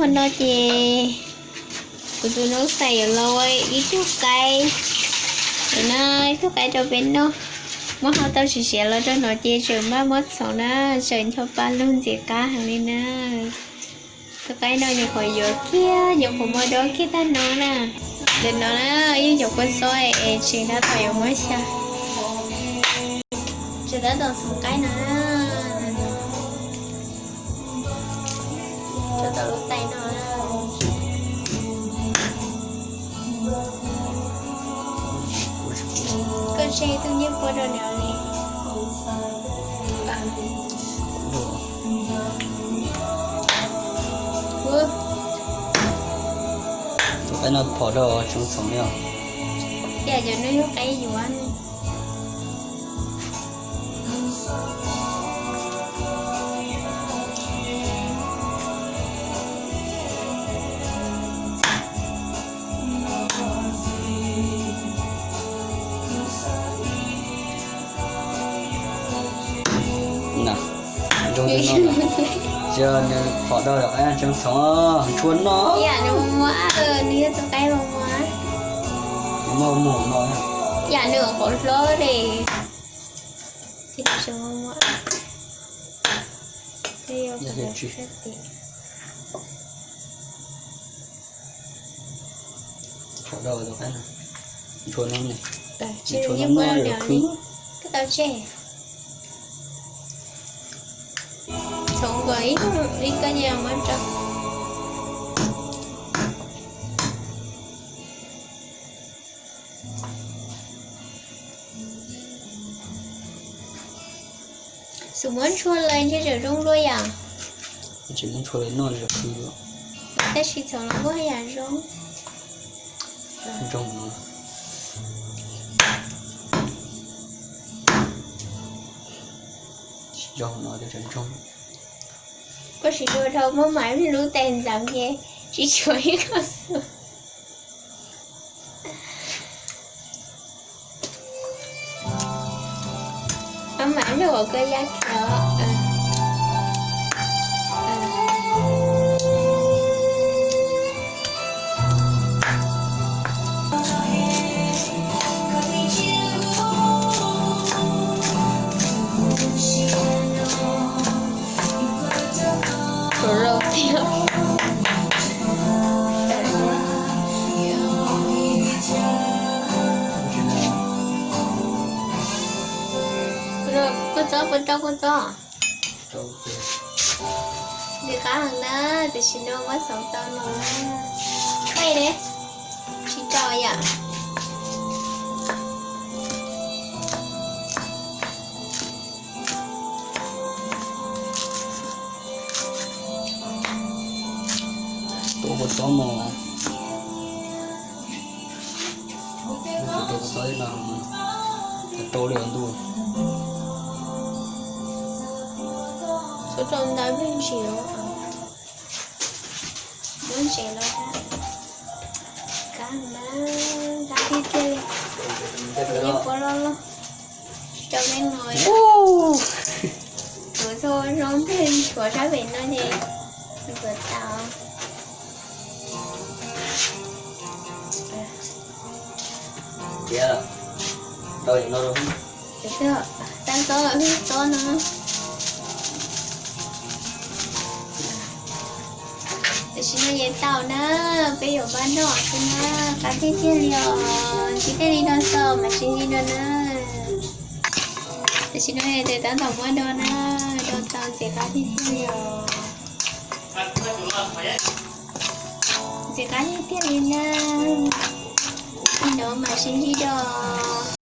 No ces kuv tus noob xais yuav los ua ib tug qaib, no ib tug qaib rau peb noj. Muab hau tau siav siav los rau no ces tseem npaj muab txhoov na, tseem ncho pa lug ntxim qab heev li na. Tus qaib no nyuam qhuav yuav kiag, nyuam qhuav muab dob kiag tag no na. Ntawm no na, yeej cov kua txob es tseem tab tom yuav muab xyaw. Tseem tab tom txhoov qaib no na. Tso tau lub tais no na. Koj tseg tus nyiaj pua rau nws li. Tus qaib no phom rau tsoov txhoov li os. Yam cov no yog qaib yuav. Zoo li no, tsis yog nws phom rau lawm, tsoov txhoov, tshua noj. Yam nws muaj, nws yog tus qaib muaj, muaj mus no. Yam nws qhov hlob li. Phom rau tus qaib no, tshua noj, tshua noj, tau tseg. Txhoov kom ib koj cia muab rau. Xum muab ntshua lawm ntshe tseem zoo dua yom. Tseem muab ntshua lawm noj tseem khwv dua. Tab sis txhoov los muaj yam zoo. Zoo no. Zoo no, zoo. Koj sim dua dhau muab mam lub tais ntxeev ces tsis tshuav ib qho xum. Mam lub uas koj yaj khiav. Rau tiag. Kua txob, puas rau kua txob? Ntxim qab heev na, tam sim no muab xov tau no na. Qej ne, tsis rau yam. Tuav kua txob no, tuav kua txob no, rau li ntuj. Txhob rau ntau, pheej ntsis os. Muab ntsev los, kab na, kab tiag tiag li. Tus nyiaj puab loj loj, tsis rau peb no. Tuav txhua zoo ntej, tuav sab pem no ces tuav tau. Tiag, tau no, tab tob, tob no. Tam sim no yeej tau na, peb yuav pab noj xwb na, qab tiag tiag li os, ntsib tej li no xwb mam sib ntsib dua na. Tam sim no tes tab tom muab do na, do tau ntxim qab tiag tiag li os. Ntxim qab tiag tiag li na, li no mam sib ntsib dua.